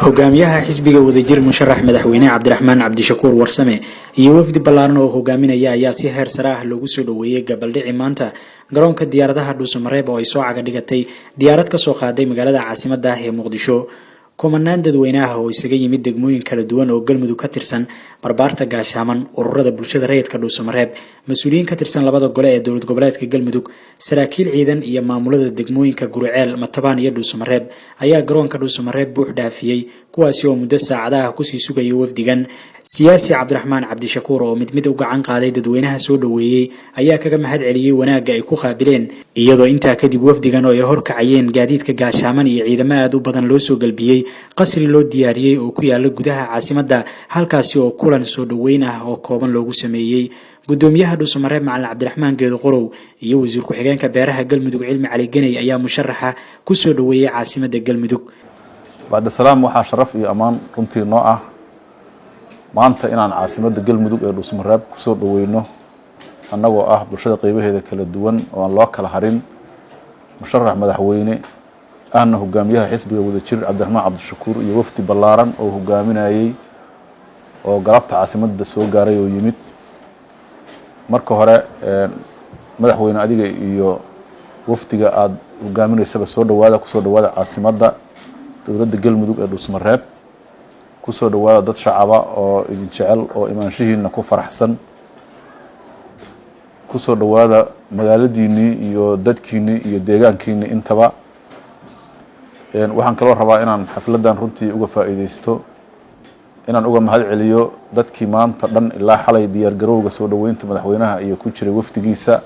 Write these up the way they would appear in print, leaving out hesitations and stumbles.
Hogaamiyaha xisbiga Wadajir, musharax madaxweyne Cabdiraxmaan Cabdishakuur Warsame iyo wafdi ballaaran oo hogaaminaya ayaa si heer sare ah loogu soo dhoweeyey gabaldhici maanta garoonka diyaaradaha Dhuusamareeb oo ay soo caga dhigatay diyaarad kasoo qaaday magaalada caasimadda ah ee Muqdisho. Kumanaan dadweyne ah oo isaga yimid degmooyin kala duwan oo Galmudug ka tirsan, barbaarta gaashaaman, ururada bulshada rayidka Dhuusamareeb, mas-uuliyiin ka tirsan labada gole ee dowlad goboleedka Galmudug, saraakiil ciidan iyo maamulada degmooyinka Guriceel, Matabaan iyo Dhuusamareeb ayaa garoonka Dhuusamareeb buux dhaafiyey, kuwaasi oo muddo saacadaha kusii sugayay wafdigan. Siyaasi Cabdiraxmaan Cabdishakuur oo mid mid u gacan qaaday dadweynaha soo dhoweeyey ayaa kaga mahad celiyey wanaagga ay ku qaabileen, iyadoo intaa kadib wafdigan oo ay horkacayeen gaadiidka gaashaaman iyo ciidamo aada u badan loo soo galbiyey qasri loo diyaariyey oo ku yaala gudaha caasimadda, halkaasi oo kulan soo dhoweyn ah oo kooban loogu sameeyey. Gudoomiyaha Dhuusamareeb, Macalin Cabdiraxmaan Geedo Qorow, iyo wasiir ku-xigeenka beeraha Galmudug, Cilmi Cali Geney, ayaa musharaxa kusoo dhoweeyey caasimadda Galmudug. Bacdisalaam, waxaa sharaf iyo ammaan runtii noo ah maanta inaan caasimadda Galmudug ee Dhuusamareeb kusoo dhoweyno, annagoo ah bulshada qeybaheeda kala duwan oo aan loo kala harin, musharax madaxweyne ahna hogaamiyaha xisbiga Wadajir, Cabdiraxmaan Cabdishakuur, iyo wafdi ballaaran oo hogaaminayey oo galabta caasimadda soo gaaray oo yimid. Marka hore, madaxweyne, adiga iyo wafdiga aada hogaaminaysaba soo dhawaada, kusoo dhawaada caasimadda dowladda Galmudug ee Dhuusamareeb. Kusoo dhawaada dad shacaba oo idin jecel oo imaanshihiina ku faraxsan. Kusoo dhawaada magaaladiinii iyo dadkiinii iyo deegaankiinii intaba. Waxaan kaloo rabaa inaan xafladdan runtii uga faa'iideysto inaan uga mahad celiyo dadkii maanta dhan ilaa xalay diyaar garowga soo dhoweynta madaxweynaha iyo ku jiray wafdigiisa,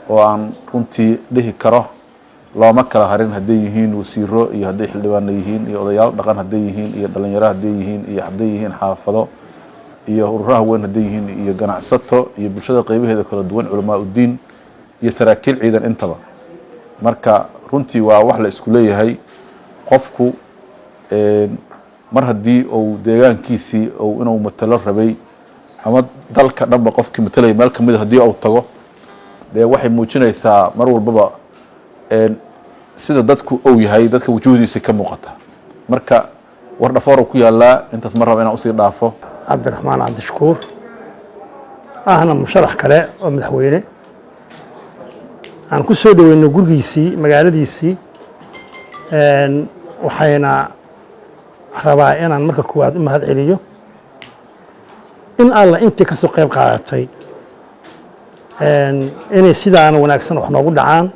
oo aan runtii dhihi karo looma kala harin, hadday yihiin wasiiro iyo hadday xildhibaano yihiin iyo odayaal dhaqan hadday yihiin iyo dhalinyaro hadday yihiin iyo hadday yihiin xaafado iyo ururaha weyn hadday yihiin iyo ganacsato iyo bulshada qeybaheeda kala duwan, culamaa uddiin iyo saraakiil ciidan intaba. Marka runtii waa wax la isku leeyahay. Qofku mar haddii uu deegaankiisii ou inuu matalo rabay ama dalka dhanba qofkii matalaya meel kamida haddii uu tago, dee waxay muujinaysaa mar walbaba sida dadku ou yahay, dadka wujuhdiisa ka muuqata. Marka war dhafoor ku yaalaa, intaas ma raba inaan usii dhaafo. Cabdiraxmaan Cabdishakuur, ahna musharax kale oo madaxweyne, aan ku soo dhoweyno gurigiisii, magaaladiisii. Waxayna rabaa inaan marka koowaad u mahad celiyo in alla intii ka soo qayb qaadatay inay sidaana wanaagsan wax noogu dhacaan,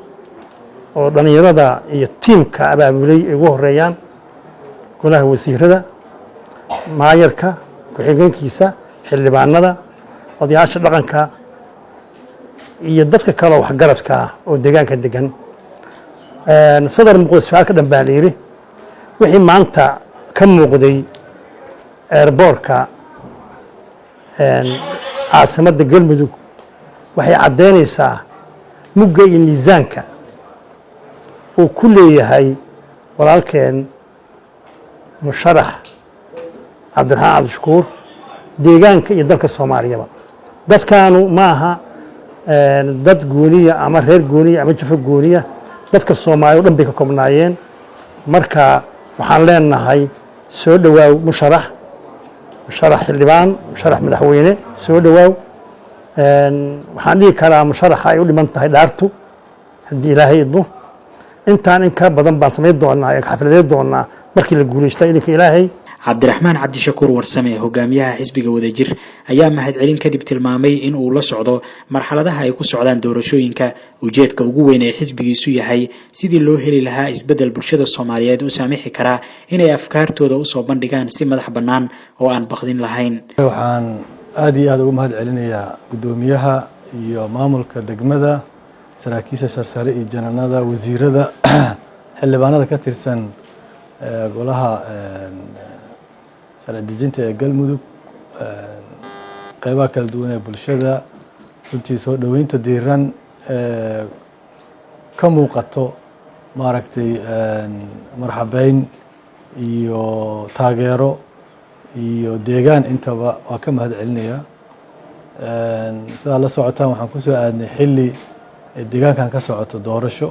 oo dhallinyarada iyo tiimka abaabulay ay ugu horeeyaan, golaha wasiirada, maayarka, ku-xigeenkiisa, xildhibaanada, odayaasha dhaqanka iyo dadka kale oo waxgaradka ah oo deegaanka degan. Sadar muuqda su-aal ka dhan baa la yidhi. Wixii maanta ka muuqday airport-ka caasimadda Galmudug waxay caddaynaysaa mugga iyo miisaanka uu ku leeyahay walaalkeen musharax Cabdiraxmaan Cabdishakuur deegaanka iyo dalka Soomaaliyaba. Dadkaanu ma aha dad gooniya ama reer gooniya ama jafo gooniya, dadka Soomaaliya o dhan bay ka koobnaayeen. Marka waxaan leenahay, soo dhowaaw musharax, musharax xildhibaan, musharax madaxweyne, soo dhowaaw. Waxaan dhihi karaa musharaxa ay u dhiman tahay dhaartu, haddii Ilaahay idmo, intaan in ka badan baan samayn doonaa ee xafladeed doonaa markii la guulaysta, idinka Ilaahay. Cabdiraxmaan Cabdishakuur Warsame, hogaamiyaha xisbiga Wadajir, ayaa mahadcelin kadib tilmaamay in uu la socdo marxaladaha ay ku socdaan doorashooyinka, ujeedka ugu weyn ee xisbigiisu yahay sidii loo heli lahaa isbeddel bulshada Soomaaliyeed u saamixi karaa inay afkaartooda usoo bandhigaan si madax bannaan oo aan baqdin lahayn. Waxaan aada iyo aada ugu mahad celinayaa guddoomiyaha iyo maamulka degmada, saraakiisha sarsare iyo jananada, wasiirada, xildhibaanada ka tirsan golaha sharci dejinta ee Galmudug, qeybaha kala duwan ee bulshada. Runtii soo dhoweynta diiran ka muuqato, maaragtay, marxabeyn iyo taageero iyo deegaan intaba waa ka mahad celinayaa. Sidaad la socotaan, waxaan kusoo aadnay xilli deegaankan ka socoto doorasho.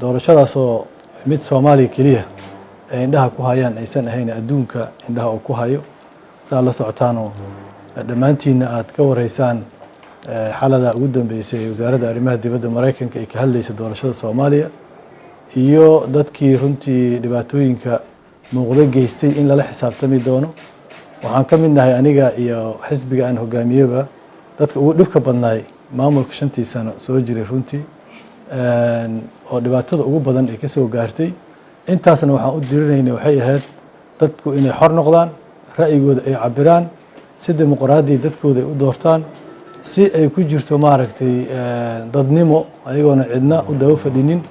Doorashadaasoo mid Soomaaliya keliya ay indhaha ku hayaan aysan ahayn, adduunka indhaha uu ku hayo. Saa la socotaanoo dhammaantiinna aad ka wareysaan xalada ugu dambeysay ee Wasaaradda Arrimaha Dibadda Maraykanka ay ka hadlaysa doorashada Soomaaliya iyo dadkii runtii dhibaatooyinka muuqdo geystay in lala xisaabtami doono. Waxaan ka mid nahay, aniga iyo xisbiga aan hogaamiyeba, dadka ugu dhibka badnaay maamulka 5-tii sano soo jiray runtii, oo dhibaatada ugu badan ay kasoo gaartay. Intaasna waxaan u dirinaynay waxay ahayd dadku inay xor noqdaan, ra'yigooda ay cabiraan, si dimuqraadi dadkooda ay u doortaan, si ay ku jirto, maaragtay, dadnimo, ayagoona cidna u daba fadhinin,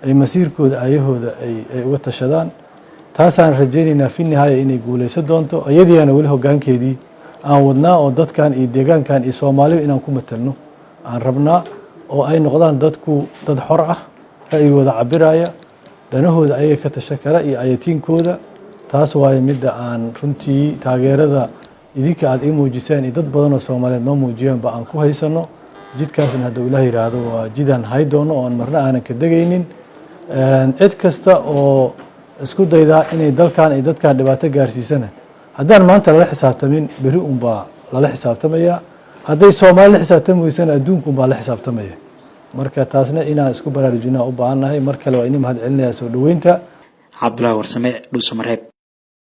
ay masiirkooda aayahooda ay uga tashadaan. Taasaan rajaynaynaa fi nihaaya inay guuleysan doonto. Iyadiana weli hoggaankeedii aan wadnaa, oo dadkan iyo deegaankan iyo Soomaaliba inaan ku matelno aan rabnaa, oo ay noqdaan dadku dad xor ah, ra'yigooda cabiraya, danahooda ayaga ka tashan kara iyo ayatiinkooda. Taas waaye midda aan runtii taageerada idinka aada ii muujiseen iyo dad badan oo Soomaaliyeed noo muujiyeen ba aan ku haysano. Jidkaasna, hadduu Ilaah yidhaahdo, waa jidaan hay doono oo aan marna aanan ka degaynin. Cid kasta oo isku daydaa inay dalkan iyo dadkan dhibaato gaarsiisana, haddaan maanta lala xisaabtamin, beri unbaa lala xisaabtamaya. Hadday Soomaali la xisaabtami weysana, adduunka unbaa la xisaabtamaya. Marka taasna inaan isku baraarujinaa u baahannahay. Mar kale waa ini mahad celinayaa soo dhoweynta. Cabdulahi Warsame, Dhuusamareeb.